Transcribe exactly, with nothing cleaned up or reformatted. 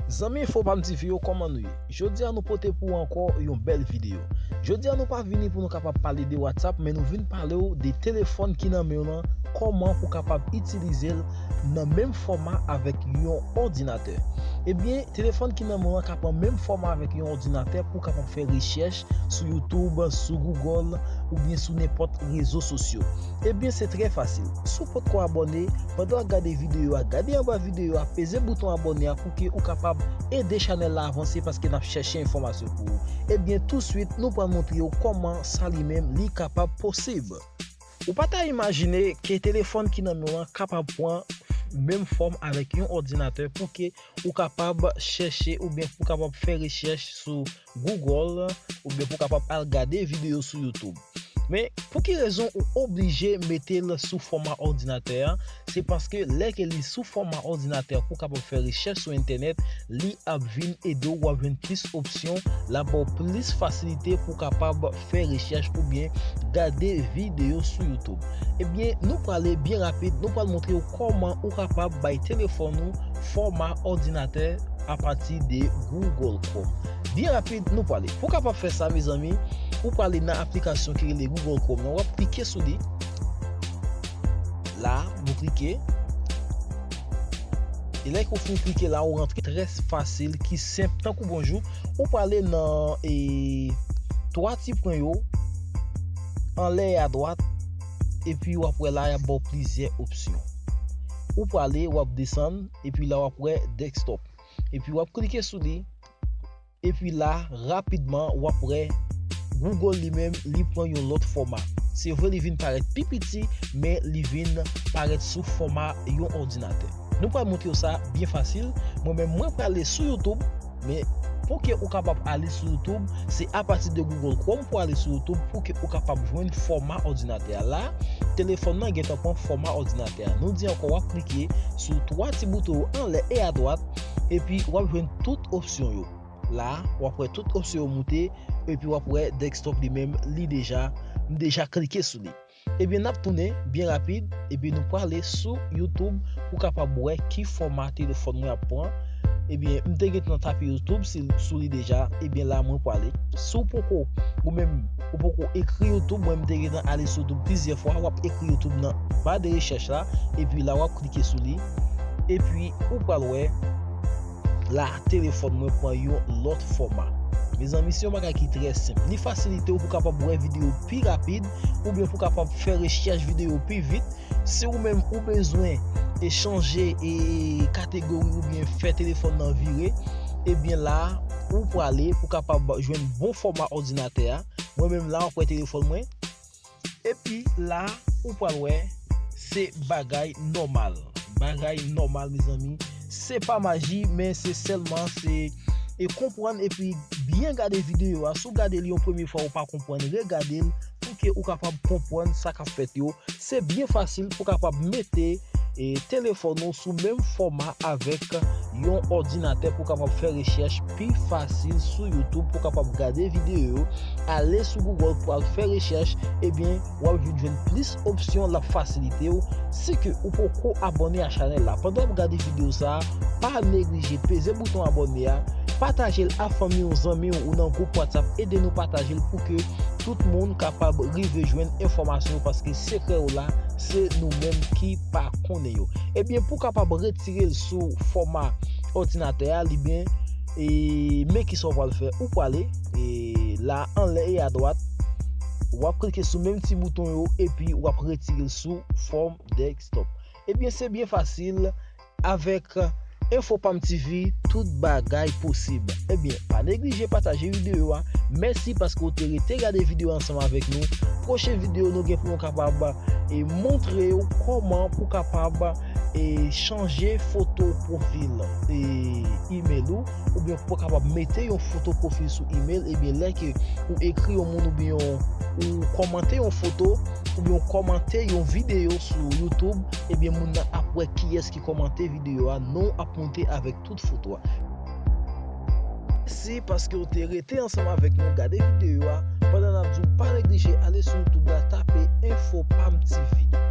Zanmi Enfo Pam T V yo, kòman nou ye? Jodi a nou pote pou ou ankò yon bèl videyo. Jodi a nou pa vini pou nou kapab pale de WhatsApp, men nou vin pale w de telefòn ki nan men w lan, kòman pou kapab itilize l nan menm fòma avèk yon òdinatè. Ebyen, telefòn ki nan men w lan ka pran menm fòma avèk yon òdinatè pou kapab fè rechèch sou YouTube, sou Google, oubyen sou nenpòt rezo sosyo. Ebyen, se trè fasil. Si w potko abòne, pandan w ap gade videyo a, gade anba videyo a, peze bouton abòne a pou ke ou kapab ede chanèl la avanse paske n ap chèche enfòmasyon pou ou. Ebyen, touswit, nou pral montre w kòman sa li menm li kapab posib. Ou pa ta imajine ke telefòn ki nan men w lan kapab pran menm fòm avèk yon òdinatè pou ke ou kapab chèche oubyen pou kapab fè rechèch sou Google oubyen pou kapab al gade videyo sou YouTube. Men, pou ki rezon ou oblije mete l sou fòma òdinatè a? Se paske lè ke li sou fòma òdinatè pou kapab fè rechèch sou entènèt, li ap vin ede w, w ap jwenn plis opsyon, l ap ba w plis fasilite pou kapab fè rechèch oubyen gade videyo sou YouTube. Ebyen, nou prale byen rapid, nou pral montre w kòman ou kapab bay telefòn ou fòma òdinatè apati de Google Chrome. Byen rapid, nou prale. Pou kapab fè sa, mezanmi, ou prale nan aplikasyon ki rele Google Chrome nan, w ap klike sou li. La, nou klike. E lè ke w fin klike la, ou rantre, trè fasil, ki senp, tankou bonjou. Ou prale nan, e, twa ti pwen yo, anlè e adwat, epi w ap wè la, y ap ba w plizyè opsyon. Ou prale, w ap desann, epi la w ap wè desktop. Epi w ap klike sou li. Epi la, rapidman, w ap wè Google li menm, li pran yon lòt fòma. Se vre, li vin parèt pi piti, men li vin parèt sou fòma yon òdinatè. Nou pral montre w sa byen fasil. Mwen menm, mwen prale sou YouTube, men pou ke ou kapab ale sou YouTube, se apati de Google Chrome pou ale sou YouTube, pou ke ou kapab jwenn fòma òdinatè a. La, telefòn nan gentan pran fòma òdinatè a. Nou di ankò, w ap klike sou twa ti bouton yo anlè e adwat, epi w ap jwenn tout opsyon yo. La, w ap wè tout opsyon yo moute, epi w ap wè desktop li menm, li deja, m deja klike sou li. Ebyen, n ap tounen byen rapid, epi nou prale sou YouTube pou kapab wè ki fòma telefòn mwen ap pran. Ebyen, m te gentan tape YouTube si, sou li deja, ebyen, la mwen prale. Si w poko, ou menm, ou poko ekri YouTube, mwen m te gentan ale sou YouTube plizyè fwa, w ap ekri YouTube nan ba de rechèch la, epi la w ap klike sou li, epi ou pral wè la, telefòn mwen pran yon lòt fòma. Mezanmi, se yon bagay ki trè senp. Li fasilite w pou kapab wè videyo pi rapid, oubyen pou kapab fè rechèch videyo pi vit. Si ou menm ou bezwen e chanje e kategori oubyen fè telefòn nan vire, ebyen la, ou prale pou kapab jwenn bon fòma òdinatè a. Mwen menm la, w ap wè telefòn mwen. Epi la, ou pral wè, se bagay nòmal. Bagay nòmal, mezanmi. Se pa maji, men se sèlman, se, e, konprann epi byen gade videyo a. Si w gade l yon premye fwa, ou pa konprann, regade l pou ke ou kapab konprann sa k ap fèt yo. Se byen fasil pou kapab mete, e, telefòn ou sou menm fòma avèk yon òdinatè pou kapab fè rechèch pi fasil sou YouTube, pou kapab gade videyo yo. Ale sou Google pou al fè rechèch, ebyen, w ap vin jwenn plis opsyon, l ap fasilite w. Si ke ou poko abòne a chanèl la, pandan w ap gade videyo sa a, pa neglije peze bouton abòne a, pataje l a fanmi w, zanmi w, ou nan gwoup WhatsApp, ede nou pataje l pou ke tout moun kapab rive jwenn enfòmasyon yo, paske sekrè yo la, se nou menm ki pa konnen yo. Ebyen, pou kapab retire l sou fòma òdinatè a, li byen, e, men kisa w pral fè, ou prale, e, la, anlè e adwat, w ap klike sou menm ti bouton yo, epi w ap retire l sou fòm desktop. Ebyen, se byen fasil, avèk Enfo Pam T V, tout bagay posib. Ebyen, pa neglije pataje videyo a. Mèsi paske w te rete gade videyo ansanm avèk nou. Pwochen videyo, nou gen pou nou kapab, e, montre w kòman pou kapab, e, chanje foto pwofil, e, email ou, oubyen pou kapab mete yon foto pwofil sou email. Ebyen, lè ke ou ekri yon moun oubyen yon, ou kòmante yon foto, oubyen ou kòmante yon videyo sou YouTube, ebyen, moun nan ap wè kiyès ki kòmante videyo a, non w ap monte avèk tout foto a. Mèsi paske w te rete ansanm avèk nou gade videyo a, pandan n ap di w pa neglije ale sou YouTube la, tape Enfo Pam T V.